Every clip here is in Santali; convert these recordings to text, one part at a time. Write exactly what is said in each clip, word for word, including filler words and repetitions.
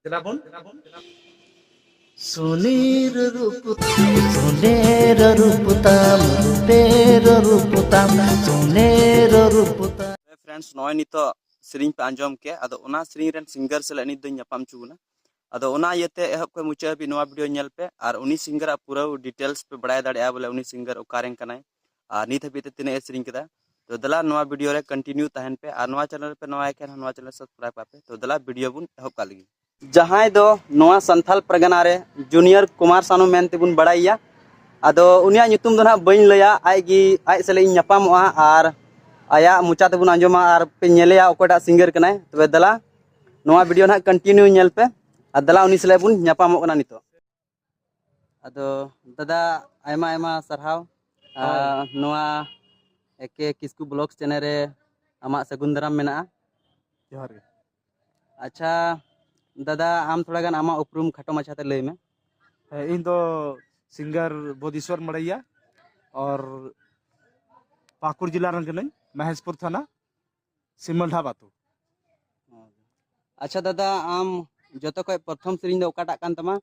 ᱫᱮᱞᱟ ᱵᱚᱱ ᱥᱩᱱᱤᱨ ᱨᱩᱯ ᱛᱟᱢ, ᱥᱩᱱᱤᱨ ᱨᱩᱯ ᱛᱟᱢ, ᱨᱩᱯᱮᱨ ᱨᱩᱯ ᱛᱟᱢ, ᱥᱩᱱᱤᱨ ᱨᱩᱯ ᱛᱟᱢ᱾ ᱯᱷᱨᱮᱱᱰᱥ, ᱱᱚᱜᱼᱚᱭ ᱱᱤᱛᱚᱜ ᱥᱮᱨᱮᱧ ᱯᱮ ᱟᱸᱡᱚᱢ ᱠᱮᱫ, ᱟᱫᱚ ᱚᱱᱟ ᱥᱮᱨᱮᱧ ᱨᱮᱱ ᱥᱤᱝᱜᱟᱨ ᱥᱟᱞᱟᱜ ᱱᱤᱛ ᱫᱚᱧ ᱧᱟᱯᱟᱢ ᱦᱚᱪᱚ ᱵᱚᱱᱟ᱾ ᱟᱫᱚ ᱚᱱᱟ ᱤᱭᱟᱹᱛᱮ ᱮᱦᱚᱵ ᱠᱷᱚᱱ ᱢᱩᱪᱟᱹᱫ ᱦᱟᱹᱵᱤᱡ ᱱᱚᱣᱟ ᱵᱷᱤᱰᱤᱭᱳ ᱧᱮᱞ ᱯᱮ, ᱟᱨ ᱩᱱᱤ ᱥᱤᱝᱜᱟᱨᱟᱜ ᱯᱩᱨᱟᱹ ᱰᱤᱴᱮᱞᱥ ᱯᱮ ᱵᱟᱲᱟᱭ ᱫᱟᱲᱮᱭᱟᱜᱼᱟ, ᱵᱚᱞᱮ ᱩᱱᱤ ᱥᱤᱝᱜᱟᱨ ᱚᱠᱟᱨᱮᱱ ᱠᱟᱱᱟᱭ ᱟᱨ ᱱᱤᱛ ᱦᱟᱹᱵᱤᱡ ᱛᱮ ᱛᱤᱱᱟᱹᱜ ᱮ ᱥᱮᱨᱮᱧ ᱠᱮᱫᱟ᱾ ᱛᱚ ᱫᱮᱞᱟ, ᱱᱚᱣᱟ ᱵᱷᱤᱰᱤᱭᱳ ᱨᱮ ᱠᱚᱱᱴᱤᱱᱤᱭᱩ ᱛᱟᱦᱮᱱ ᱯᱮ, ᱟᱨ ᱱᱚᱣᱟ ᱪᱮᱱᱮᱞ ᱨᱮᱯᱮ ᱱᱟᱣᱟ ᱠᱷᱟᱱ ᱱᱚᱣᱟ ᱪᱮᱱᱮᱞ ᱥᱟᱵᱥᱠᱨᱟᱭᱤᱵ ᱠᱟᱜ ᱯᱮ᱾ ᱛᱚ ᱫᱮᱞᱟ, ᱵᱷᱤᱰᱤᱭᱳ ᱵᱚᱱ ᱮᱦᱚᱵ ᱠᱟᱜ ᱞᱮᱜᱮ᱾ ᱡᱟᱦᱟᱸᱭ ᱫᱚ ᱱᱚᱣᱟ ᱥᱟᱱᱛᱷᱟᱞ ᱯᱟᱨᱜᱟᱱᱟ ᱨᱮ ᱡᱩᱱᱤᱭᱚᱨ ᱠᱩᱢᱟᱨ ᱥᱟᱱᱩ ᱢᱮᱱ ᱛᱮᱵᱚᱱ ᱵᱟᱲᱟᱭᱮᱭᱟ᱾ ᱟᱫᱚ ᱩᱱᱤᱭᱟᱜ ᱧᱩᱛᱩᱢ ᱫᱚ ᱱᱟᱦᱟᱜ ᱵᱟᱹᱧ ᱞᱟᱹᱭᱟ, ᱟᱡ ᱜᱮ, ᱟᱡ ᱥᱟᱞᱟᱜ ᱤᱧ ᱧᱟᱯᱟᱢᱚᱜᱼᱟ ᱟᱨ ᱟᱭᱟᱜ ᱢᱚᱪᱟ ᱛᱮᱵᱚᱱ ᱟᱸᱡᱚᱢᱟ ᱟᱨ ᱯᱮ ᱧᱮᱞᱮᱭᱟ ᱚᱠᱚᱭᱴᱟᱜ ᱥᱤᱝᱜᱟᱨ ᱠᱟᱱᱟᱭ᱾ ᱛᱚᱵᱮ ᱫᱮᱞᱟ, ᱱᱚᱣᱟ ᱵᱷᱤᱰᱤᱭᱳ ᱱᱟᱦᱟᱜ ᱠᱚᱱᱴᱤᱱᱤᱭᱩ ᱧᱮᱞ ᱯᱮ, ᱟᱨ ᱫᱮᱞᱟ ᱩᱱᱤ ᱥᱟᱞᱟᱜ ᱵᱚᱱ ᱧᱟᱯᱟᱢᱚᱜ ᱠᱟᱱᱟ ᱱᱤᱛᱚᱜ᱾ ᱟᱫᱚ ᱫᱟᱫᱟ, ᱟᱭᱢᱟ ᱟᱭᱢᱟ ᱥᱟᱨᱦᱟᱣ᱾ ᱦᱳᱭ᱾ ᱟᱨ ᱱᱚᱣᱟ ᱮ ᱠᱮ ᱠᱤᱥᱠᱩ ᱵᱞᱚᱜᱥ ᱪᱮᱱᱮᱞ ᱨᱮ ᱟᱢᱟᱜ ᱥᱟᱹᱜᱩᱱ ᱫᱟᱨᱟᱢ ᱢᱮᱱᱟᱜᱼᱟ᱾ ᱡᱚᱦᱟᱨ ᱜᱮ᱾ ᱟᱪᱪᱷᱟ ᱫᱟᱫᱟ, ᱟᱢ ᱛᱷᱚᱲᱟ ᱜᱟᱱ ᱟᱢᱟᱜ ᱩᱯᱨᱩᱢ ᱠᱷᱟᱴᱚ ᱢᱟᱪᱷᱟᱛᱮ ᱞᱟᱹᱭ ᱢᱮ᱾ ᱦᱮᱸ, ᱤᱧ ᱫᱚ ᱥᱤᱝᱜᱟᱨ ᱵᱳᱫᱤᱥᱣᱚᱨ ᱢᱟᱲᱟᱭᱟ, ᱟᱨ ᱯᱟᱹᱠᱩᱲ ᱡᱮᱞᱟ ᱨᱮᱱ ᱠᱟᱹᱱᱟᱹᱧ, ᱢᱚᱦᱮᱥᱯᱩᱨ ᱛᱷᱟᱱᱟ, ᱥᱤᱢᱟᱹᱞᱰᱷᱟᱵ ᱟᱹᱛᱩ᱾ ᱟᱪᱪᱷᱟ ᱫᱟᱫᱟ, ᱟᱢ ᱡᱚᱛᱚ ᱠᱷᱚᱡ ᱯᱨᱚᱛᱷᱚᱢ ᱥᱮᱨᱮᱧ ᱫᱚ ᱚᱠᱟᱴᱟᱜ ᱠᱟᱱ ᱛᱟᱢᱟ,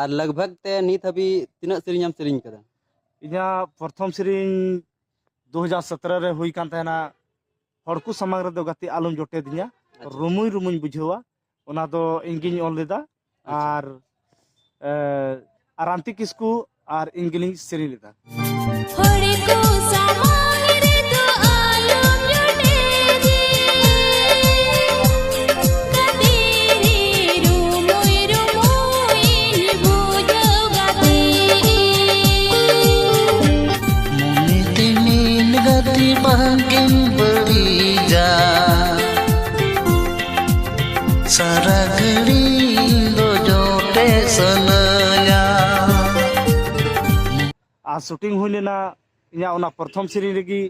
ᱟᱨ ᱞᱟᱜᱽ ᱵᱷᱟᱜᱽ ᱛᱮ ᱱᱤᱛ ᱦᱟᱹᱵᱤᱡ ᱛᱤᱱᱟᱹᱜ ᱥᱮᱨᱮᱧ ᱮᱢ ᱥᱮᱨᱮᱧ ᱠᱟᱫᱟ? ᱤᱧᱟᱹᱜ ᱯᱨᱚᱛᱷᱚᱢ ᱥᱮᱨᱮᱧ ᱫᱩ ᱦᱟᱡᱟᱨ ᱥᱚᱛᱨᱚ ᱨᱮ ᱦᱩᱭ ᱠᱟᱱ ᱛᱟᱦᱮᱱᱟ, ᱦᱚᱲ ᱠᱚ ᱥᱟᱢᱟᱝ ᱨᱮᱫᱚ ᱜᱟᱛᱮ ᱟᱞᱚᱢ ᱡᱚᱴᱮᱫᱤᱧᱟ, ᱟᱪᱪᱷᱟ᱾ ᱨᱩᱢᱩᱭ ᱨᱩᱢᱩᱧ ᱵᱩᱡᱷᱟᱹᱣᱟ, ᱚᱱᱟ ᱫᱚ ᱤᱧ ᱜᱤᱧ ᱚᱞ ᱞᱮᱫᱟ᱾ ᱟᱪᱪᱷᱟ᱾ ᱟᱨ ᱮ, ᱟᱨᱟᱱᱛᱤ ᱠᱤᱥᱠᱩ ᱟᱨ ᱤᱧ ᱜᱮᱞᱤᱧ ᱥᱮᱨᱮᱧ ᱞᱮᱫᱟ᱾ ᱦᱚᱲ ᱠᱚ ᱥᱟᱢᱟᱝ ᱨᱮᱫᱚ ᱟᱞᱚᱢ ᱡᱚᱴᱮᱫᱤᱧ, ᱜᱟᱛᱮ ᱨᱮ ᱨᱩᱢᱩᱭ ᱨᱩᱢᱩᱭ ᱵᱩᱡᱷᱟᱹᱣ ᱜᱟᱛᱮ᱾ ᱢᱚᱱᱮ ᱛᱮ ᱢᱮᱱ ᱜᱟᱛᱮ ᱵᱟᱝ ᱜᱮᱢ ᱵᱟᱹᱲᱤᱡᱟ᱾ ᱥᱟᱨᱟ ᱜᱷᱟᱹᱲᱤ ᱫᱚ ᱡᱚᱴᱮᱫ ᱥᱟᱱᱟᱧᱟ᱾ ᱟᱨ ᱥᱩᱴᱤᱝ ᱦᱩᱭ ᱞᱮᱱᱟ ᱤᱧᱟᱹᱜ ᱚᱱᱟ ᱯᱨᱚᱛᱷᱚᱢ ᱥᱮᱨᱮᱧ ᱨᱮᱜᱮ,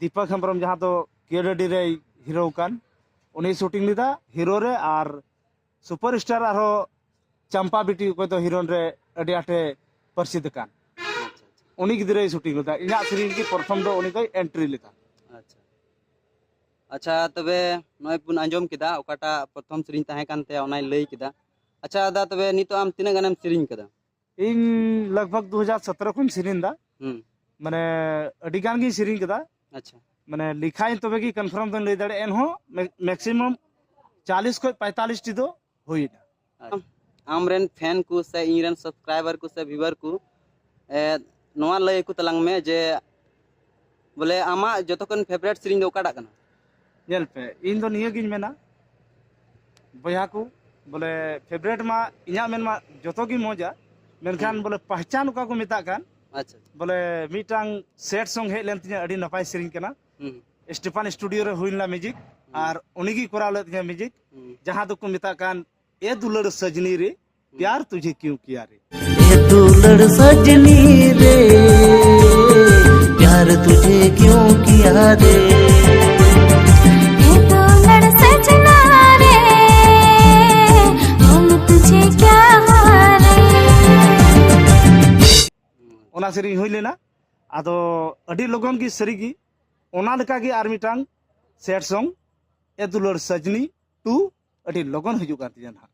ᱫᱤᱯᱚᱠ ᱦᱮᱢᱵᱨᱚᱢ, ᱡᱟᱦᱟᱸ ᱫᱚ ᱠᱮ ᱰᱟᱹᱰᱤ ᱨᱮᱭ ᱦᱤᱨᱳ ᱠᱟᱱ, ᱩᱱᱤᱭ ᱥᱩᱴᱤᱝ ᱞᱮᱫᱟ ᱦᱤᱨᱳ ᱨᱮ᱾ ᱟᱨ ᱥᱩᱯᱟᱨ ᱥᱴᱟᱨ ᱟᱨᱦᱚᱸ ᱪᱟᱢᱯᱟ ᱵᱤᱴᱤ, ᱚᱠᱚᱭ ᱫᱚ ᱦᱤᱨᱳᱭᱤᱱ ᱨᱮ ᱟᱹᱰᱤ ᱟᱸᱴᱮ ᱯᱟᱹᱨᱥᱤᱫ ᱟᱠᱟᱱ, ᱩᱱᱤ ᱜᱤᱫᱽᱨᱟᱹᱭ ᱥᱩᱴᱤᱝ ᱞᱮᱫᱟ᱾ ᱤᱧᱟᱹᱜ ᱥᱮᱨᱮᱧ ᱜᱮ ᱯᱨᱚᱛᱷᱚᱢ ᱫᱚ ᱩᱱᱤ ᱫᱚᱭ ᱮᱱᱴᱨᱤ ᱞᱮᱫᱟ᱾ ᱟᱪᱪᱷᱟ᱾ ᱟᱪᱪᱷᱟ, ᱛᱚᱵᱮ ᱱᱚᱜᱼᱚᱭ ᱵᱚᱱ ᱟᱸᱡᱚᱢ ᱠᱮᱫᱟ, ᱚᱠᱟᱴᱟᱜ ᱯᱨᱚᱛᱷᱚᱢ ᱥᱮᱨᱮᱧ ᱛᱟᱦᱮᱸ ᱠᱟᱱ ᱛᱟᱭᱟ, ᱚᱱᱟᱭ ᱞᱟᱹᱭ ᱠᱮᱫᱟ᱾ ᱟᱪᱪᱷᱟ ᱫᱟ, ᱛᱚᱵᱮ ᱱᱤᱛᱚᱜ ᱟᱢ ᱛᱤᱱᱟᱹᱜ ᱜᱟᱱᱮᱢ ᱥᱮᱨᱮᱧ ᱠᱟᱫᱟ? ᱤᱧ ᱞᱟᱜᱽ ᱵᱷᱟᱜᱽ ᱫᱩ ᱦᱟᱡᱟᱨ ᱥᱚᱛᱨᱚ ᱠᱷᱚᱱ ᱥᱮᱨᱮᱧ ᱫᱟ᱾ ᱦᱩᱸ᱾ ᱢᱟᱱᱮ, ᱟᱹᱰᱤ ᱜᱟᱱ ᱜᱤᱧ ᱥᱮᱨᱮᱧ ᱠᱟᱫᱟ᱾ ᱟᱪᱪᱷᱟ᱾ ᱢᱟᱱᱮ, ᱞᱮᱠᱷᱟᱧ ᱛᱚᱵᱮ ᱜᱮ ᱠᱚᱱᱯᱷᱟᱨᱢ ᱫᱚᱧ ᱞᱟᱹᱭ ᱫᱟᱲᱮᱭᱟᱜᱼᱟ, ᱮᱱᱦᱚᱸ ᱢᱮ-, ᱢᱮᱠᱥᱤᱢᱟᱢ ᱪᱟᱞᱤᱥ ᱠᱷᱚᱱ ᱯᱚᱸᱭᱛᱟᱞᱤᱥ ᱴᱤ ᱫᱚ ᱦᱩᱭᱱᱟ᱾ ᱟᱢ ᱨᱮᱱ ᱯᱷᱮᱱ ᱠᱚ ᱥᱮ ᱤᱧ ᱨᱮᱱ ᱥᱟᱵᱥᱠᱨᱟᱭᱵᱟᱨ ᱠᱚ ᱥᱮ ᱵᱷᱤᱭᱩᱣᱟᱨ ᱠᱚ, ᱮ, ᱱᱚᱣᱟ ᱞᱟᱹᱭ ᱟᱠᱚ ᱛᱟᱞᱟᱝ ᱢᱮ ᱡᱮ, ᱵᱚᱞᱮ, ᱟᱢᱟᱜ ᱡᱚᱛᱚ ᱠᱷᱚᱱ ᱯᱷᱮᱵᱟᱨᱮᱴ ᱥᱮᱨᱮᱧ ᱫᱚ ᱚᱠᱟᱴᱟᱜ ᱠᱟᱱᱟ? ᱧᱮᱞ ᱯᱮ, ᱤᱧ ᱫᱚ ᱱᱤᱭᱟᱹ ᱜᱤᱧ ᱢᱮᱱᱟ, ᱵᱚᱭᱦᱟ ᱠᱚ, ᱵᱚᱞᱮ, ᱯᱷᱮᱵᱟᱨᱮᱴ ᱢᱟ ᱤᱧᱟᱹᱜ ᱢᱮᱱ ᱢᱟ ᱡᱚᱛᱚ ᱜᱮ ᱢᱚᱡᱟ, ᱢᱮᱱᱠᱷᱟᱱ ᱦᱩᱸ᱾ ᱵᱚᱞᱮ, ᱯᱟᱦᱪᱟᱱ ᱚᱠᱟ ᱠᱚ ᱢᱮᱛᱟᱜ ᱠᱟᱱ, ᱟᱪᱪᱷᱟ᱾ ᱵᱚᱞᱮ, ᱢᱤᱫᱴᱟᱝ ᱥᱮᱰ ᱥᱚᱝ ᱦᱮᱡ ᱞᱮᱱ ᱛᱤᱧᱟᱹ, ᱟᱹᱰᱤ ᱱᱟᱯᱟᱭ ᱥᱮᱨᱮᱧ ᱠᱟᱱᱟ᱾ ᱦᱩᱸ᱾ ᱥᱴᱤᱯᱷᱟᱱ ᱥᱴᱩᱰᱤᱭᱳ ᱨᱮ ᱦᱩᱭ ᱞᱮᱱᱟ ᱢᱤᱣᱡᱤᱠ, ᱦᱩᱸ᱾ ᱟᱨ ᱩᱱᱤ ᱜᱮ ᱠᱚᱨᱟᱣ ᱞᱮᱫ ᱛᱤᱧᱟᱹ ᱢᱤᱣᱡᱤᱠ, ᱦᱩᱸ᱾ ᱡᱟᱦᱟᱸ ᱫᱚᱠᱚ ᱢᱮᱛᱟᱜ ᱠᱟᱱ ᱮ ᱫᱩᱞᱟᱹᱲ ᱥᱟᱡᱽᱱᱤ ᱨᱮ, ᱯᱭᱟᱨ ᱛᱩᱡᱷᱮ ᱠᱭᱩᱸ ᱠᱤᱭᱟ ᱨᱮ। ए दुलड़ सजनी रे, प्यार तुझे क्यों किया रे। ए दुलड़ सजना रे, हम तुझे क्या रे। ᱚᱱᱟ ᱥᱮᱨᱮᱧ ᱦᱩᱭ ᱞᱮᱱᱟ᱾ ᱟᱫᱚ ᱟᱹᱰᱤ ᱞᱚᱜᱚᱱ ᱜᱮ ᱥᱟᱹᱨᱤ ᱜᱮ ᱚᱱᱟ ᱞᱮᱠᱟ ᱜᱮ ᱟᱨ ᱢᱤᱫᱴᱟᱝ ᱥᱮᱰ ᱥᱚᱝ ᱮ ᱫᱩᱞᱟᱹᱲ ᱥᱟᱡᱽᱱᱤ ᱴᱩ ᱟᱹᱰᱤ ᱞᱚᱜᱚᱱ ᱦᱤᱡᱩᱜ ᱠᱟᱱ ᱛᱤᱧᱟ ᱱᱟᱦᱟᱜ᱾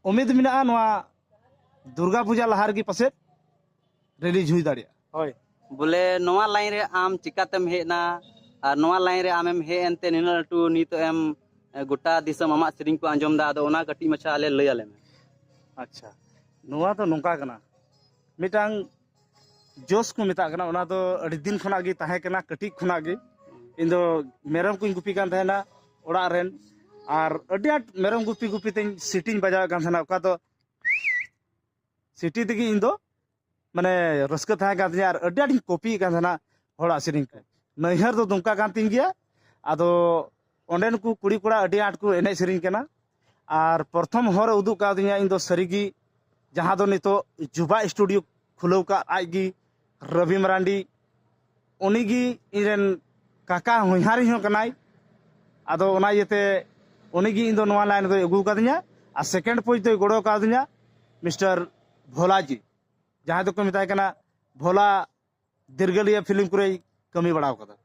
ᱩᱢᱤᱫ ᱢᱮᱱᱟᱜᱼᱟ ᱱᱚᱣᱟ ᱫᱩᱨᱜᱟ ᱯᱩᱡᱟ ᱞᱟᱦᱟ ᱨᱮᱜᱮ ᱯᱟᱥᱮᱡ ᱨᱤᱞᱤᱡᱽ ᱦᱩᱭ ᱫᱟᱲᱮᱭᱟᱜᱼᱟ᱾ ᱦᱳᱭ᱾ ᱵᱚᱞᱮ ᱱᱚᱣᱟ ᱞᱟᱭᱤᱱ ᱨᱮ ᱟᱢ ᱪᱤᱠᱟᱛᱮᱢ ᱦᱮᱡ ᱮᱱᱟ ᱟᱨ ᱱᱚᱣᱟ ᱞᱟᱭᱤᱱ ᱨᱮ ᱟᱢᱮᱢ ᱦᱮᱡ ᱮᱱᱛᱮ ᱱᱤᱱᱟᱹᱜ ᱞᱟᱹᱴᱩ ᱱᱤᱛᱚᱜ ᱮᱢ, ᱮ, ᱜᱚᱴᱟ ᱫᱤᱥᱚᱢ ᱟᱢᱟᱜ ᱥᱮᱨᱮᱧ ᱠᱚ ᱟᱸᱡᱚᱢ ᱮᱫᱟ, ᱟᱫᱚ ᱚᱱᱟ ᱠᱟᱹᱴᱤᱡ ᱢᱟᱪᱷᱟ ᱟᱞᱮ ᱞᱟᱹᱭ ᱟᱞᱮ ᱢᱮ᱾ ᱟᱪᱪᱷᱟ, ᱱᱚᱣᱟ ᱫᱚ ᱱᱚᱝᱠᱟ ᱠᱟᱱᱟ, ᱢᱤᱫᱴᱟᱝ ᱡᱳᱥ ᱠᱚ ᱢᱮᱛᱟᱜ ᱠᱟᱱᱟ, ᱚᱱᱟ ᱫᱚ ᱟᱹᱰᱤ ᱫᱤᱱ ᱠᱷᱚᱱᱟᱜ ᱜᱮ ᱛᱟᱦᱮᱸ ᱠᱟᱱᱟ, ᱠᱟᱹᱴᱤᱡ ᱠᱷᱚᱱᱟᱜ ᱜᱮ᱾ ᱤᱧ ᱫᱚ ᱢᱮᱨᱚᱢ ᱠᱚᱧ ᱜᱩᱯᱤ ᱠᱟᱱ ᱛᱟᱦᱮᱱᱟ ᱚᱲᱟᱜ ᱨᱮᱱ, ᱟᱨ ᱟᱹᱰᱤ ᱟᱸᱴ ᱢᱮᱨᱚᱢ ᱜᱩᱯᱤ ᱜᱩᱯᱤ ᱛᱮᱧ ᱥᱤᱴᱤᱧ ᱵᱟᱡᱟᱣᱮᱫ ᱠᱟᱱ ᱛᱟᱦᱮᱱᱟ, ᱚᱠᱟ ᱫᱚ ᱥᱤᱴᱤ ᱛᱮᱜᱮ ᱤᱧ ᱫᱚ ᱢᱟᱱᱮ ᱨᱟᱹᱥᱠᱟᱹ ᱛᱟᱦᱮᱸ ᱠᱟᱱ ᱛᱤᱧᱟᱹ, ᱟᱨ ᱟᱹᱰᱤ ᱟᱸᱴᱤᱧ ᱠᱚᱯᱤᱭᱮᱫ ᱠᱟᱱ ᱛᱟᱦᱮᱱᱟ ᱦᱚᱲᱟᱜ ᱥᱮᱨᱮᱧ ᱠᱚ᱾ ᱱᱟᱹᱭᱦᱟᱹᱨ ᱫᱚ ᱫᱩᱢᱠᱟ ᱠᱟᱱ ᱛᱤᱧ ᱜᱮᱭᱟ, ᱟᱫᱚ ᱚᱸᱰᱮᱱ ᱠᱚ ᱠᱩᱲᱤ ᱠᱚᱲᱟ ᱟᱹᱰᱤ ᱟᱸᱴ ᱠᱚ ᱮᱱᱮᱡ ᱥᱮᱨᱮᱧ ᱠᱟᱱᱟ᱾ ᱟᱨ ᱯᱨᱚᱛᱷᱚᱢ ᱦᱚᱨ ᱮ ᱩᱫᱩᱜ ᱠᱟᱣᱫᱤᱧᱟ ᱤᱧ ᱫᱚ ᱥᱟᱹᱨᱤᱜᱮ, ᱡᱟᱦᱟᱸ ᱫᱚ ᱱᱤᱛᱚᱜ ᱡᱩᱵᱟ ᱥᱴᱩᱰᱤᱭᱳ ᱠᱷᱩᱞᱟᱹᱣ ᱠᱟᱜ ᱟᱡ ᱜᱮ ᱨᱚᱵᱤ ᱢᱟᱨᱟᱱᱰᱤ, ᱩᱱᱤ ᱜᱮ ᱤᱧ ᱨᱮᱱ ᱠᱟᱠᱟ ᱦᱚᱧᱦᱟᱨᱤᱧ ᱦᱚᱸ ᱠᱟᱱᱟᱭ᱾ ᱟᱫᱚ ᱚᱱᱟ ᱤᱭᱟᱹᱛᱮ ᱩᱱᱤ ᱜᱮ ᱤᱧ ᱫᱚ ᱱᱚᱣᱟ ᱞᱟᱭᱤᱱ ᱨᱮᱫᱚᱭ ᱟᱹᱜᱩ ᱟᱠᱟᱫᱤᱧᱟ᱾ ᱟᱨ ᱥᱮᱠᱮᱱᱰ ᱯᱳᱡᱽ ᱫᱚᱭ ᱜᱚᱲᱚ ᱠᱟᱣᱫᱤᱧᱟ ᱢᱤᱥᱴᱟᱨ ᱵᱷᱳᱞᱟ ᱡᱤ, ᱡᱟᱦᱟᱸᱭ ᱫᱚᱠᱚ ᱢᱮᱛᱟᱭ ᱠᱟᱱᱟ ᱵᱷᱳᱞᱟ᱾ ᱫᱤᱨᱜᱟᱹᱞᱤᱭᱟᱹ ᱯᱷᱤᱞᱢ ᱠᱚᱨᱮᱭ ᱠᱟᱹᱢᱤ ᱵᱟᱲᱟ ᱟᱠᱟᱫᱟ᱾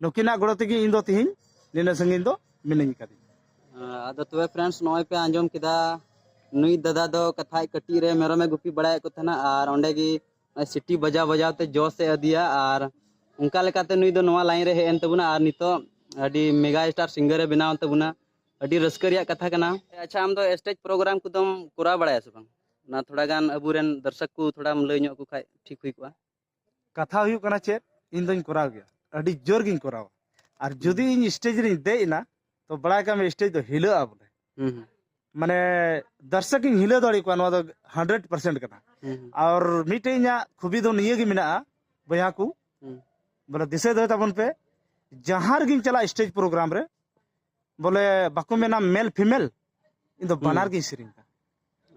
ᱱᱩᱠᱤᱱᱟᱜ ᱜᱚᱲᱚ ᱛᱮᱜᱮ ᱤᱧ ᱫᱚ ᱛᱤᱦᱤᱧ ᱱᱤᱱᱟᱹᱜ ᱥᱟᱺᱜᱤᱧ ᱫᱚ ᱢᱤᱱᱟᱹᱧ ᱠᱟᱹᱫᱤᱧᱟ᱾ ᱟᱫᱚ ᱛᱚᱵᱮ friends, ᱱᱚᱜᱼᱚᱭ ᱯᱮ ᱟᱸᱡᱚᱢ ᱠᱮᱫᱟ, ᱱᱩᱭ ᱫᱟᱫᱟ ᱫᱚ ᱠᱟᱛᱷᱟᱡ ᱠᱟᱹᱴᱤᱡ ᱨᱮ ᱢᱮᱨᱚᱢᱮ ᱜᱩᱯᱤ ᱵᱟᱲᱟᱭᱮᱫ ᱠᱚ ᱛᱟᱦᱮᱱᱟ, ᱟᱨ ᱚᱸᱰᱮ ᱜᱮ ᱥᱤᱴᱤ ᱵᱟᱡᱟᱣ ᱵᱟᱡᱟᱣ ᱛᱮ ᱡᱚᱥ ᱮ ᱟᱹᱫᱤᱭᱟ, ᱟᱨ ᱚᱱᱠᱟ ᱞᱮᱠᱟᱛᱮ ᱱᱩᱭ ᱫᱚ ᱱᱚᱣᱟ line ᱨᱮ ᱦᱮᱡ ᱮᱱ ᱛᱟᱵᱚᱱᱟ, ᱟᱨ ᱱᱤᱛᱚᱜ ᱟᱹᱰᱤ mega star singer ᱮ ᱵᱮᱱᱟᱣ ᱮᱱ ᱛᱟᱵᱚᱱᱟ᱾ ᱟᱹᱰᱤ ᱨᱟᱹᱥᱠᱟᱹ ᱨᱮᱭᱟᱜ ᱠᱟᱛᱷᱟ ᱠᱟᱱᱟ᱾ ᱟᱪᱪᱷᱟ, ᱟᱢ ᱫᱚ stage program ᱠᱚᱫᱚᱢ ᱠᱚᱨᱟᱣ ᱵᱟᱲᱟᱭᱟ ᱥᱮ ᱵᱟᱝ? ᱚᱱᱟ ᱛᱷᱚᱲᱟ ᱜᱟᱱ ᱟᱵᱚᱨᱮᱱ ᱫᱚᱨᱥᱚᱠ ᱠᱚ ᱛᱷᱚᱲᱟᱢ ᱞᱟᱹᱭ ᱧᱚᱜ ᱟᱠᱚ ᱠᱷᱟᱡ ᱴᱷᱤᱠ ᱦᱩᱭ ᱠᱚᱜᱼᱟ᱾ ᱠᱟᱛᱷᱟ ᱦᱩᱭᱩᱜ ᱠᱟᱱᱟ ᱪᱮᱫ, ᱤᱧ ᱫᱚᱧ ᱠᱚᱨᱟᱣ ᱜᱮᱭᱟ, ᱟᱹᱰᱤ ᱡᱳᱨ ᱜᱤᱧ ᱠᱚᱨᱟᱣᱟ᱾ ᱟᱨ ᱡᱩᱫᱤ ᱤᱧ stage ᱨᱤᱧ ᱫᱮᱡ ᱮᱱᱟ, ᱛᱚ ᱵᱟᱲᱟᱭ ᱠᱟᱜ ᱢᱮ stage ᱫᱚ ᱦᱤᱞᱟᱹᱜᱼᱟ ᱵᱚᱞᱮ᱾ ᱦᱩᱸ, ᱦᱩᱸ᱾ ᱢᱟᱱᱮ ᱫᱚᱨᱥᱚᱠ ᱤᱧ ᱦᱤᱞᱟᱹᱣ ᱫᱟᱲᱮ ᱠᱚᱣᱟ, ᱱᱚᱣᱟ ᱫᱚ hundred percent ᱠᱟᱱᱟ᱾ ᱦᱩᱸ, ᱦᱩᱸ᱾ ᱟᱨ ᱢᱤᱫᱴᱮᱡ ᱤᱧᱟᱹᱜ ᱠᱷᱩᱵᱤ ᱫᱚ ᱱᱤᱭᱟᱹ ᱜᱮ ᱢᱮᱱᱟᱜᱼᱟ, ᱵᱚᱭᱦᱟ ᱠᱚ, ᱦᱩᱸ᱾ ᱵᱚᱞᱮ ᱫᱤᱥᱟᱹ ᱫᱚᱦᱚᱭ ᱛᱟᱵᱚᱱ ᱯᱮ, ᱡᱟᱦᱟᱸ ᱨᱮᱜᱤᱧ ᱪᱟᱞᱟᱜ stage program ᱨᱮ, ᱵᱚᱞᱮ ᱵᱟᱠᱚ ᱢᱮᱱᱟ male female, ᱤᱧ ᱫᱚ ᱦᱩᱸ᱾ ᱵᱟᱱᱟᱨ ᱜᱤᱧ ᱥᱮᱨᱮᱧ ᱠᱟᱱᱟ᱾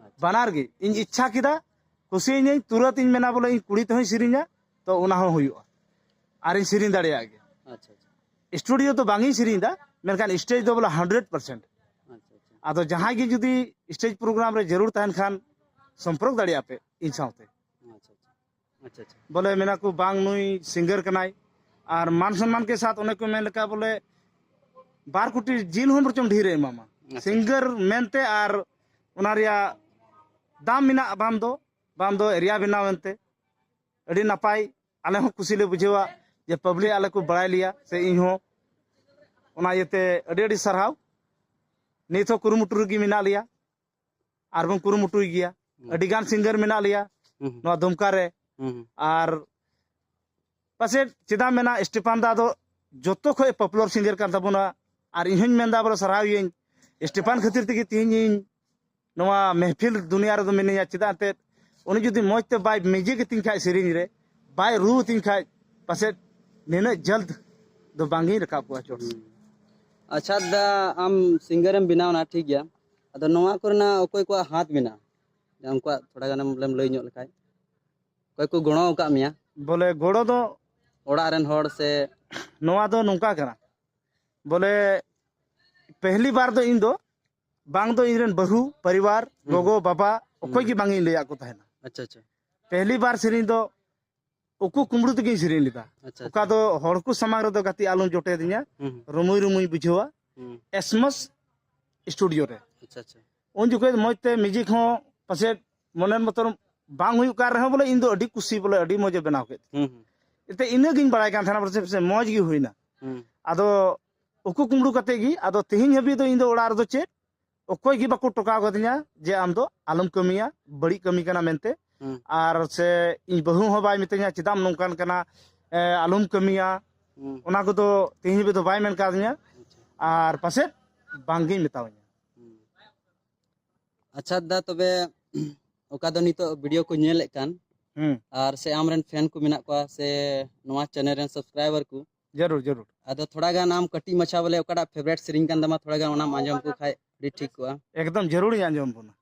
ᱟᱪᱪᱷᱟ᱾ ᱵᱟᱱᱟᱨ ᱜᱮ ᱤᱧ ᱤᱪᱪᱷᱟ ᱠᱮᱫᱟ, ᱠᱩᱥᱤᱭᱟᱹᱧᱟᱹᱧ, ᱛᱩᱨᱟᱹᱛ ᱤᱧ ᱢᱮᱱᱟ ᱵᱚᱞᱮ ᱤᱧ ᱠᱩᱲᱤ ᱛᱮᱦᱚᱸᱧ ᱥᱮᱨᱮᱧᱟ, ᱛᱚ ᱚᱱᱟ ᱦᱚᱸ ᱦᱩᱭᱩᱜᱼᱟ, ᱟᱨᱤᱧ ᱥᱮᱨᱮᱧ ᱫᱟᱲᱮᱭᱟᱜ ᱜᱮᱭᱟ᱾ ᱟᱪᱪᱷᱟ, ᱟᱪᱪᱷᱟ᱾ Studio ᱫᱚ ᱵᱟᱝ ᱤᱧ ᱥᱮᱨᱮᱧ ᱮᱫᱟ, ᱢᱮᱱᱠᱷᱟᱱ stage ᱫᱚ ᱵᱚᱞᱮ hundred percent᱾ ᱟᱪᱪᱷᱟ, ᱟᱪᱪᱷᱟ᱾ ᱟᱫᱚ ᱡᱟᱦᱟᱸᱭ ᱜᱮ ᱡᱩᱫᱤ stage program ᱨᱮ ᱡᱟᱹᱨᱩᱲ ᱛᱟᱦᱮᱱ ᱠᱷᱟᱱ ᱥᱚᱢᱯᱚᱨᱠ ᱫᱟᱲᱮᱭᱟᱜᱼᱟ ᱯᱮ ᱤᱧ ᱥᱟᱶᱛᱮ᱾ ᱟᱪᱪᱷᱟ, ᱟᱪᱪᱷᱟ᱾ ᱟᱪᱪᱷᱟ, ᱟᱪᱪᱷᱟ᱾ ᱵᱚᱞᱮ ᱢᱮᱱᱟ ᱠᱚ ᱵᱟᱝ ᱱᱩᱭ singer ᱠᱟᱱᱟᱭ, ᱟᱨ ᱢᱟᱱ ᱥᱚᱱᱢᱟᱱ ᱠᱮ ᱥᱟᱛᱷ ᱚᱱᱮ ᱠᱚ ᱢᱮᱱ ᱞᱮᱠᱟ ᱵᱚᱞᱮ ᱵᱟᱨ ᱠᱳᱴᱤ ᱡᱤᱞ ᱦᱚᱸ ᱵᱚᱨᱪᱚᱢ ᱰᱷᱮᱨ ᱮ ᱮᱢᱟᱢᱟ᱾ ᱟᱪᱪᱷᱟ᱾ Singer ᱢᱮᱱᱛᱮ ᱟᱨ ᱚᱱᱟ ᱨᱮᱭᱟᱜ ᱫᱟᱢ ᱢᱮᱱᱟᱜᱼᱟ, ᱵᱟᱝ ᱫᱚ, ᱵᱟᱝ ᱫᱚ area ᱵᱮᱱᱟᱣ ᱮᱱᱛᱮ ᱟᱹᱰᱤ ᱱᱟᱯᱟᱭ, ᱟᱞᱮ ᱦᱚᱸ ᱠᱩᱥᱤ ᱞᱮ ᱵᱩᱡᱷᱟᱹᱣᱟ ᱡᱮ public ᱟᱞᱮ ᱠᱚ ᱵᱟᱲᱟᱭ ᱞᱮᱭᱟ ᱥᱮ ᱤᱧ ᱦᱚᱸ, ᱚᱱᱟ ᱤᱭᱟᱹᱛᱮ ᱟᱹᱰᱤ ᱟᱹᱰᱤ ᱥᱟᱨᱦᱟᱣ᱾ ᱱᱤᱛ ᱦᱚᱸ ᱠᱩᱨᱩᱢᱩᱴᱩ ᱨᱮᱜᱮ ᱢᱮᱱᱟᱜ ᱞᱮᱭᱟ ᱟᱨ ᱵᱚᱱ ᱠᱩᱨᱩᱢᱩᱴᱩᱭ ᱜᱮᱭᱟ᱾ ᱦᱩᱸ᱾ ᱟᱹᱰᱤ ᱜᱟᱱ singer ᱢᱮᱱᱟᱜ ᱞᱮᱭᱟ ᱦᱩᱸ, ᱦᱩᱸ᱾ ᱱᱚᱣᱟ ᱫᱩᱢᱠᱟ ᱨᱮ᱾ ᱦᱩᱸ, ᱦᱩᱸ᱾ ᱟᱨ ᱯᱟᱥᱮᱡ ᱪᱮᱫᱟᱜ ᱢᱮᱱᱟ, ᱥᱴᱤᱯᱷᱟᱱ ᱫᱟ ᱫᱚ ᱡᱚᱛᱚ ᱠᱷᱚᱡ popular singer ᱠᱟᱱ ᱛᱟᱵᱚᱱᱟ᱾ ᱟᱨ ᱤᱧ ᱦᱚᱸᱧ ᱢᱮᱱᱫᱟ ᱵᱚᱞᱮ ᱥᱟᱨᱦᱟᱣ ᱤᱭᱟᱹᱧ, ᱥᱴᱤᱯᱷᱟᱱ ᱠᱷᱟᱹᱛᱤᱨ ᱛᱮᱜᱮ ᱛᱤᱦᱤᱧ ᱤᱧ ᱱᱚᱣᱟ ᱢᱮᱦᱯᱷᱤᱞ ᱫᱩᱱᱤᱭᱟ ᱨᱮᱫᱚ ᱢᱤᱱᱟᱹᱧᱟ᱾ ᱪᱮᱫᱟᱜ ᱮᱱᱛᱮᱫ ᱩᱱᱤ ᱡᱩᱫᱤ ᱢᱚᱡᱽ ᱛᱮ ᱵᱟᱭ music ᱟᱹᱛᱤᱧ ᱠᱷᱟᱡ, ᱥᱮᱨᱮᱧ ᱨᱮ ᱵᱟᱭ ᱨᱩ ᱟᱹᱛᱤᱧ ᱠᱷᱟᱡ, ᱯᱟᱥᱮᱡ ᱱᱤᱱᱟᱹᱜ ᱡᱟᱞᱫ ᱫᱚ ᱵᱟᱝ ᱤᱧ ᱨᱟᱠᱟᱵ ᱠᱚᱜᱼᱟ ᱪᱚᱴ᱾ ᱦᱩᱸ᱾ ᱟᱪᱪᱷᱟ ᱫᱟ, ᱟᱢ singer ᱮᱢ ᱵᱮᱱᱟᱣ ᱮᱱᱟ, ᱴᱷᱤᱠ ᱜᱮᱭᱟ, ᱟᱫᱚ ᱱᱚᱣᱟ ᱠᱚᱨᱮᱱᱟᱜ ᱚᱠᱚᱭ ᱠᱚᱣᱟᱜ ᱦᱟᱛ ᱢᱮᱱᱟᱜᱼᱟ? ᱩᱱᱠᱩᱣᱟᱜ ᱛᱷᱚᱲᱟ ᱜᱟᱱᱮᱢ ᱵᱚᱞᱮᱢ ᱞᱟᱹᱭ ᱧᱚᱜ ᱞᱮᱠᱷᱟᱡ, ᱚᱠᱚᱭ ᱠᱚ ᱜᱚᱲᱚ ᱟᱠᱟᱫ ᱢᱮᱭᱟ? ᱵᱚᱞᱮ ᱜᱚᱲᱚ ᱫᱚ ᱚᱲᱟᱜ ᱨᱮᱱ ᱦᱚᱲ ᱥᱮ? ᱱᱚᱣᱟ ᱫᱚ ᱱᱚᱝᱠᱟ ᱠᱟᱱᱟ, ᱵᱚᱞᱮ ᱯᱮᱦᱞᱤ ᱵᱟᱨ ᱫᱚ ᱤᱧ ᱫᱚ ᱵᱟᱝ ᱫᱚ ᱤᱧ ᱨᱮᱱ ᱵᱟᱹᱦᱩ ᱯᱚᱨᱤᱵᱟᱨ, ᱦᱩᱸ᱾ ᱜᱚᱜᱚ ᱵᱟᱵᱟ, ᱚᱠᱚᱭ ᱦᱩᱸ᱾ ᱜᱮ ᱵᱟᱝ ᱤᱧ ᱞᱟᱹᱭᱟᱫ ᱠᱚ ᱛᱟᱦᱮᱱᱟ᱾ ᱟᱪᱪᱷᱟ, ᱟᱪᱪᱷᱟ᱾ ᱯᱮᱦᱞᱤ ᱵᱟᱨ ᱥᱮᱨᱮᱧ ᱫᱚ ᱩᱠᱩ ᱠᱩᱢᱵᱽᱲᱩ ᱛᱮᱜᱤᱧ ᱥᱮᱨᱮᱧ ᱞᱮᱫᱟ᱾ ᱟᱪᱪᱷᱟ, ᱚᱠᱟ ᱟᱪᱪᱷᱟ᱾ ᱫᱚ ᱦᱚᱲ ᱠᱚ ᱥᱟᱢᱟᱝ ᱨᱮᱫᱚ ᱜᱟᱛᱮ ᱟᱞᱚᱢ ᱡᱚᱴᱮᱫᱤᱧᱟ, ᱦᱩᱸ, ᱦᱩᱸ᱾ ᱨᱩᱢᱩᱭ ᱨᱩᱢᱩᱭ ᱵᱩᱡᱷᱟᱹᱣᱟ, ᱦᱩᱸ᱾ ᱮᱥᱢᱟᱥ ᱥᱴᱩᱰᱤᱭᱳ ᱨᱮ᱾ ᱟᱪᱪᱷᱟ, ᱟᱪᱪᱷᱟ᱾ ᱩᱱ ᱡᱚᱠᱷᱚᱡ ᱢᱚᱡᱽ ᱛᱮ ᱢᱤᱣᱡᱤᱠ ᱦᱚᱸ ᱯᱟᱥᱮᱡ ᱢᱚᱱᱮᱨ ᱢᱚᱛᱚᱱ ᱵᱟᱝ ᱦᱩᱭᱩᱜ ᱠᱟᱱ ᱨᱮᱦᱚᱸ, ᱵᱚᱞᱮ, ᱤᱧ ᱫᱚ ᱟᱹᱰᱤ ᱠᱩᱥᱤ, ᱵᱚᱞᱮ, ᱟᱹᱰᱤ ᱢᱚᱡᱽ ᱮ ᱵᱮᱱᱟᱣ ᱠᱮᱫ᱾ ᱦᱩᱸ, ᱦᱩᱸ᱾ ᱮᱱᱛᱮ ᱤᱱᱟᱹᱜ ᱜᱤᱧ ᱵᱟᱲᱟᱭ ᱠᱟᱱ ᱛᱟᱦᱮᱱᱟ, ᱯᱟᱥᱮᱡ, ᱯᱟᱥᱮᱡ ᱢᱚᱡᱽ ᱜᱮ ᱦᱩᱭᱱᱟ᱾ ᱦᱩᱸ᱾ ᱟᱫᱚ ᱩᱠᱩ ᱠᱩᱢᱵᱽᱲᱩ ᱠᱟᱛᱮ ᱜᱮ, ᱟᱫᱚ ᱛᱮᱦᱮᱧ ᱦᱟᱹᱵᱤᱡ ᱫᱚ ᱤᱧ ᱫᱚ ᱚᱲᱟᱜ ᱨᱮᱫᱚ ᱪᱮᱫ ᱚᱠᱚᱭ ᱜᱮ ᱵᱟᱠᱚ ᱴᱚᱠᱟᱣ ᱠᱟᱫᱤᱧᱟ ᱡᱮ ᱟᱢ ᱫᱚ ᱟᱞᱚᱢ ᱠᱟᱹᱢᱤᱭᱟ, ᱵᱟᱹᱲᱤᱡ ᱠᱟᱹᱢᱤ ᱠᱟᱱᱟ ᱢᱮᱱᱛᱮ᱾ ᱦᱩᱸ᱾ ᱟᱨ ᱥᱮ ᱤᱧ ᱵᱟᱹᱦᱩ ᱦᱚᱸ ᱵᱟᱭ ᱢᱤᱛᱟᱹᱧᱟ, "ᱪᱮᱫᱟᱜ ᱮᱢ ᱱᱚᱝᱠᱟᱱ ᱠᱟᱱᱟ, ᱮ, ᱟᱞᱚᱢ ᱠᱟᱹᱢᱤᱭᱟ"᱾ ᱦᱩᱸ᱾ ᱚᱱᱟ ᱠᱚᱫᱚ ᱛᱮᱦᱮᱧ ᱦᱟᱹᱵᱤᱡ ᱫᱚ ᱵᱟᱭ ᱢᱮᱱ ᱠᱟᱣᱫᱤᱧᱟ᱾ ᱟᱪᱪᱷᱟ᱾ ᱟᱨ ᱯᱟᱥᱮᱡ ᱵᱟᱝᱜᱤᱧ ᱢᱮᱛᱟᱣᱟᱹᱧᱟ᱾ ᱦᱩᱸ᱾ ᱟᱪᱪᱷᱟ ᱫᱟ, ᱛᱚᱵᱮ ᱚᱠᱟ ᱫᱚ ᱱᱤᱛᱚᱜ ᱵᱷᱤᱰᱤᱭᱳ ᱠᱚ ᱧᱮᱞᱮᱫ ᱠᱟᱱ, ᱦᱩᱸ᱾ ᱟᱨ ᱥᱮ ᱟᱢᱨᱮᱱ ᱯᱷᱮᱱ ᱠᱚ ᱢᱮᱱᱟᱜ ᱠᱚᱣᱟ, ᱥᱮ ᱱᱚᱣᱟ ᱪᱮᱱᱮᱞ ᱨᱮᱱ ᱥᱟᱵᱥᱠᱨᱟᱭᱵᱟᱨ ᱠᱚ, ᱡᱟᱹᱨᱩᱲ, ᱡᱟᱹᱨᱩᱲ᱾ ᱟᱫᱚ ᱛᱷᱚᱲᱟ ᱜᱟᱱ ᱟᱢ ᱠᱟᱹᱴᱤᱡ ᱢᱟᱪᱷᱟ ᱵᱚᱞᱮ ᱚᱠᱟᱴᱟᱜ ᱯᱷᱮᱵᱟᱨᱮᱴ ᱥᱮᱨᱮᱧ ᱠᱟᱱ ᱛᱟᱢᱟ, ᱛᱷᱚᱲᱟ ᱜᱟᱱ ᱚᱱᱟᱢ ᱟᱸᱡᱚᱢ ᱠᱚ ᱠᱷᱟᱡ ᱟᱹᱰᱤ ᱴᱷᱤᱠ ᱠᱚᱜᱼᱟ᱾ ᱮᱠᱫᱚᱢ ᱡᱟᱹᱨᱩᱲ ᱤᱧ ᱟᱸᱡᱚᱢ ᱵᱚᱱᱟ᱾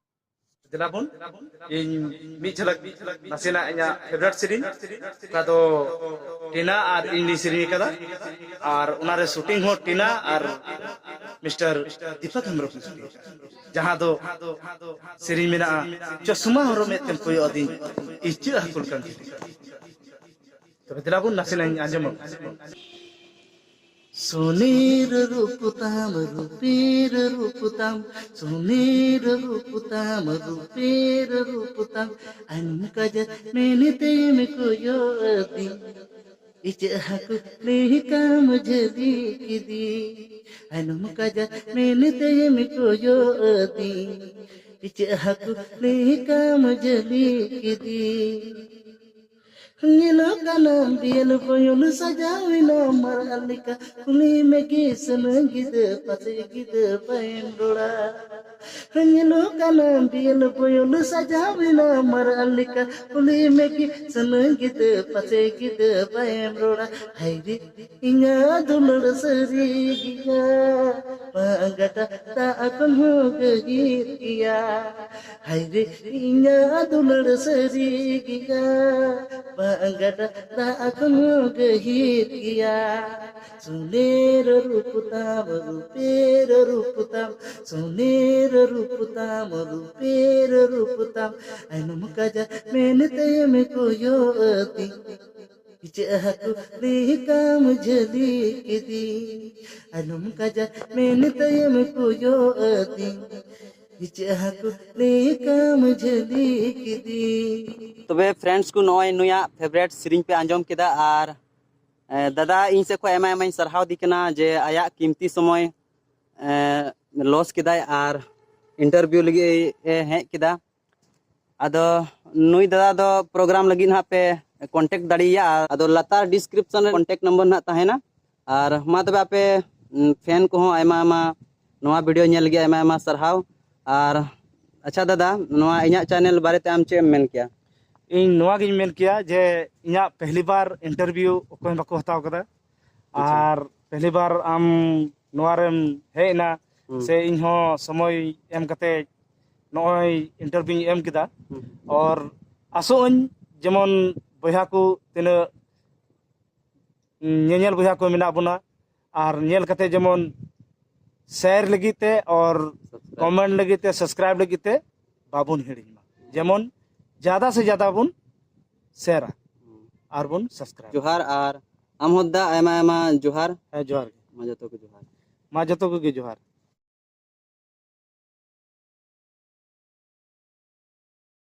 ᱫᱮᱞᱟ ᱵᱚᱱ, ᱤᱧ ᱢᱤᱫ ᱡᱷᱟᱞᱟᱠ ᱱᱟᱥᱮᱱᱟᱜ ᱤᱧᱟᱹᱜ ᱯᱷᱮᱵᱟᱨᱮᱴ ᱥᱮᱨᱮᱧ, ᱚᱠᱟ ᱫᱚ ᱴᱤᱱᱟ ᱟᱨ ᱤᱧ ᱞᱤᱧ ᱥᱮᱨᱮᱧ ᱟᱠᱟᱫᱟ, ᱟᱨ ᱚᱱᱟᱨᱮ ᱥᱩᱴᱤᱝ ᱦᱚᱸ ᱴᱤᱱᱟ ᱟᱨ ᱢᱤᱥᱴᱟᱨ ᱫᱤᱯᱚᱠ ᱦᱮᱢᱵᱨᱚᱢ ᱠᱤᱱ ᱥᱩᱴᱤᱝ ᱟᱠᱟᱫᱟ, ᱡᱟᱦᱟᱸ ᱫᱚ ᱥᱮᱨᱮᱧ ᱢᱮᱱᱟᱜᱼᱟ, "ᱪᱚᱥᱢᱟ ᱦᱚᱨᱚᱜ ᱢᱮᱫ ᱛᱮᱢ ᱠᱚᱭᱚᱜ ᱟᱹᱫᱤᱧ, ᱤᱪᱟᱹᱜ ᱦᱟᱹᱠᱩ ᱞᱮᱠᱟᱢ ᱡᱷᱤᱞᱤ ᱠᱟᱹᱫᱤᱧ᱾" ᱛᱚᱵᱮ ᱫᱮᱞᱟ ᱵᱚᱱ ᱱᱟᱥᱮᱱᱟᱜ ᱤᱧ ᱟᱸᱡᱚᱢ ᱟᱵᱚᱱ᱾ ᱥᱩᱱᱤᱨ ᱨᱩᱯ ᱛᱟᱢ, ᱨᱩᱯᱤᱨ ᱨᱩᱯ ᱛᱟᱢ, ᱥᱩᱱᱤᱨ ᱨᱩᱯ ᱛᱟᱢ, ᱨᱩᱯᱤᱨ ᱨᱩᱯ ᱛᱟᱢ, ᱟᱭᱱᱚᱢ ᱠᱟᱡᱟᱞ ᱢᱮᱱᱛᱮᱢ ᱠᱚᱭᱚᱜ ᱟᱹᱫᱤᱧ, ᱤᱪᱟᱹᱜ ᱦᱟᱹᱠᱩ ᱞᱮᱠᱟᱢ ᱡᱷᱟᱹᱞᱤ ᱠᱤᱫᱤᱧ᱾ ᱟᱭᱱᱚᱢ ᱠᱟᱡᱟᱞ ᱢᱮᱱᱛᱮᱢ ᱠᱚᱭᱚᱜ ᱟᱹᱫᱤᱧ, ᱤᱪᱟᱹᱜ ᱦᱟᱹᱠᱩ ᱞᱮᱠᱟᱢ ᱡᱷᱟᱹᱞᱤ ᱠᱤᱫᱤᱧ᱾ ᱧᱮᱞᱚᱜ ᱠᱟᱱᱟᱢ ᱵᱤᱭᱮᱞ ᱵᱚᱭᱚᱞ ᱥᱟᱡᱟᱣ ᱮᱱᱟᱢ ᱢᱟᱨᱟᱜ ᱞᱮᱠᱟ, ᱠᱩᱞᱤ ᱢᱮᱜᱮ ᱥᱟᱹᱱᱟᱹᱧ ᱜᱤᱫᱟᱹ ᱯᱟᱥᱮ ᱜᱤᱫᱟᱹ ᱵᱟᱭᱮᱢ ᱨᱚᱲᱟ᱾ ᱧᱮᱞᱚᱜ ᱠᱟᱱᱟᱢ ᱵᱤᱭᱮᱞ ᱵᱚᱭᱚᱞ ᱥᱟᱡᱟᱣ ᱮᱱᱟᱢ ᱢᱟᱨᱟᱜ ᱞᱮᱠᱟ, ᱠᱩᱞᱤ ᱢᱮᱜᱮ ᱥᱟᱹᱱᱟᱹᱧ ᱜᱤᱫᱟᱹ ᱯᱟᱥᱮ ᱜᱤᱫᱟᱹ ᱵᱟᱭᱮᱢ ᱨᱚᱲᱟ᱾ ᱦᱟᱭ ᱨᱮ ᱤᱧᱟᱹᱜ ᱫᱩᱞᱟᱹᱲ ᱥᱟᱹᱨᱤ ᱜᱮᱭᱟ, ᱵᱟᱝ ᱜᱟᱰᱟ ᱫᱟᱜ ᱠᱷᱚᱱ ᱦᱚᱸ ᱜᱟᱹᱦᱤᱨ ᱜᱮᱭᱟ᱾ ᱦᱟᱭ ᱨᱮ ᱤᱧᱟᱹᱜ ᱫᱩᱞᱟᱹᱲ ᱥᱟᱹᱨᱤ ᱜᱮᱭᱟ, ᱵᱟᱝ ᱜᱟᱰᱟ ᱫᱟᱜ ᱠᱷᱚᱱ ᱦᱚᱸ ᱜᱟᱹᱦᱤᱨ ᱜᱮᱭᱟ᱾ ᱥᱩᱱᱮᱨ ᱨᱩᱯ ᱛᱟᱢ, ᱨᱩᱯᱮᱨ ᱨᱩᱯ ᱛᱟᱢ, ᱥᱩᱱᱮᱨ ᱨᱩᱯ ᱛᱟᱢ, ᱨᱩᱯᱮᱨ ᱨᱩᱯ ᱛᱟᱢ, ᱟᱭᱱᱚᱢ ᱠᱟᱡᱟᱞ ᱢᱮᱱᱛᱮᱢ ᱠᱚᱭᱚᱜ ᱟᱹᱫᱤᱧ᱾ ᱤᱪᱟᱹᱜ ᱦᱟᱹᱠᱩ ᱞᱮᱠᱟᱢ ᱡᱷᱟᱹᱞᱤ ᱠᱤᱫᱤᱧ, ᱟᱞᱚᱢ ᱠᱟᱡᱟ ᱢᱮᱱ ᱛᱟᱭᱚᱢ ᱠᱚᱭᱚᱜ ᱟᱹᱫᱤᱧ᱾ ᱤᱪᱟᱹᱜ ᱦᱟᱹᱠᱩ ᱞᱮᱠᱟᱢ ᱡᱷᱟᱹᱞᱤ ᱠᱤᱫᱤᱧ᱾ ᱛᱚᱵᱮ friends ᱠᱚ, ᱱᱚᱜᱼᱚᱭ ᱱᱩᱭᱟᱜ favourite ᱥᱮᱨᱮᱧ ᱯᱮ ᱟᱸᱡᱚᱢ ᱠᱮᱫᱟ᱾ ᱟᱨ ᱮ, ᱫᱟᱫᱟ, ᱤᱧ ᱥᱮᱫ ᱠᱷᱚᱱ ᱟᱭᱢᱟ ᱟᱭᱢᱟᱧ ᱥᱟᱨᱦᱟᱣ ᱫᱤ ᱠᱟᱱᱟ ᱡᱮ ᱟᱭᱟᱜ ᱠᱤᱢᱛᱤ ᱥᱚᱢᱚᱭ ᱮ, loss ᱠᱮᱫᱟᱭ ᱟᱨ interview ᱞᱟᱹᱜᱤᱫ ᱮ ᱦᱮᱡ ᱠᱮᱫᱟ᱾ ᱟᱫᱚ ᱱᱩᱭ ᱫᱟᱫᱟ ᱫᱚ program ᱞᱟᱹᱜᱤᱫ ᱱᱟᱦᱟᱜ ᱯᱮ contact ᱫᱟᱲᱮᱭᱟᱭᱟ᱾ ᱟᱫᱚ ᱞᱟᱛᱟᱨ description ᱨᱮ contact number ᱱᱟᱦᱟᱜ ᱛᱟᱦᱮᱱᱟ᱾ ᱟᱨ ᱢᱟ ᱛᱚᱵᱮ ᱟᱯᱮ, ᱩᱢ, fan ᱠᱚᱦᱚᱸ ᱟᱭᱢᱟ ᱟᱭᱢᱟ ᱱᱚᱣᱟ video ᱧᱮᱞ ᱞᱟᱹᱜᱤᱫ ᱟᱭᱢᱟ ᱟᱭᱢᱟ ᱥᱟᱨᱦᱟᱣ᱾ ᱟᱨ ᱟᱪᱪᱷᱟ ᱫᱟᱫᱟ, ᱱᱚᱣᱟ ᱤᱧᱟᱹᱜ channel ᱵᱟᱨᱮᱛᱮ ᱟᱢ ᱪᱮᱫ ᱮᱢ ᱢᱮᱱ ᱠᱮᱭᱟ? ᱤᱧ ᱱᱚᱣᱟ ᱜᱤᱧ ᱢᱮᱱ ᱠᱮᱭᱟ ᱡᱮ ᱤᱧᱟᱹᱜ ᱯᱮᱦᱞᱤ ᱵᱟᱨ interview ᱚᱠᱚᱭ ᱦᱚᱸ ᱵᱟᱠᱚ ᱦᱟᱛᱟᱣ ᱠᱟᱫᱟ᱾ ᱟᱪᱪᱷᱟ᱾ ᱟᱨ ᱯᱮᱦᱞᱤ ᱵᱟᱨ ᱟᱢ ᱱᱚᱣᱟ ᱨᱮᱢ ᱦᱮᱡ ᱮᱱᱟ, ᱦᱩᱸ᱾ ᱥᱮ ᱤᱧ ᱦᱚᱸ ᱥᱚᱢᱚᱭ ᱮᱢ ᱠᱟᱛᱮ ᱱᱚᱜᱼᱚᱭ interview ᱤᱧ ᱮᱢ ᱠᱮᱫᱟ᱾ ᱦᱩᱸ᱾ ᱟᱨ ᱟᱥᱚᱜ ᱟᱹᱧ ᱡᱮᱢᱚᱱ ᱵᱚᱭᱦᱟ ᱠᱚ ᱛᱤᱱᱟᱹᱜ ᱧᱮᱧᱮᱞ ᱵᱚᱭᱦᱟ ᱠᱚ ᱢᱮᱱᱟᱜ ᱵᱚᱱᱟ, ᱟᱨ ᱧᱮᱞ ᱠᱟᱛᱮ ᱡᱮᱢᱚᱱ share ᱞᱟᱹᱜᱤᱫ ᱛᱮ ᱟᱨ subscribe᱾ Comment ᱞᱟᱹᱜᱤᱫ ᱛᱮ, subscribe ᱞᱟᱹᱜᱤᱫ ᱛᱮ ᱵᱟᱵᱚᱱ ᱦᱤᱲᱤᱧ ᱢᱟ, ᱡᱮᱢᱚᱱ ᱡᱟᱫᱟ ᱥᱮ ᱡᱟᱫᱟ ᱵᱚᱱ shareᱟ ᱟᱨ ᱵᱚᱱ subscribe᱾ ᱡᱚᱦᱟᱨ, ᱟᱨ ᱟᱢ ᱦᱚᱸ ᱫᱟ ᱟᱭᱢᱟ ᱟᱭᱢᱟ ᱡᱚᱦᱟᱨ᱾ ᱦᱮᱸ, ᱡᱚᱦᱟᱨ ᱜᱮ᱾ ᱢᱟ ᱡᱚᱛᱚ ᱠᱚ ᱡᱚᱦᱟᱨ᱾ ᱢᱟ ᱡᱚᱛᱚ ᱠᱚᱜᱮ ᱡᱚᱦᱟᱨ᱾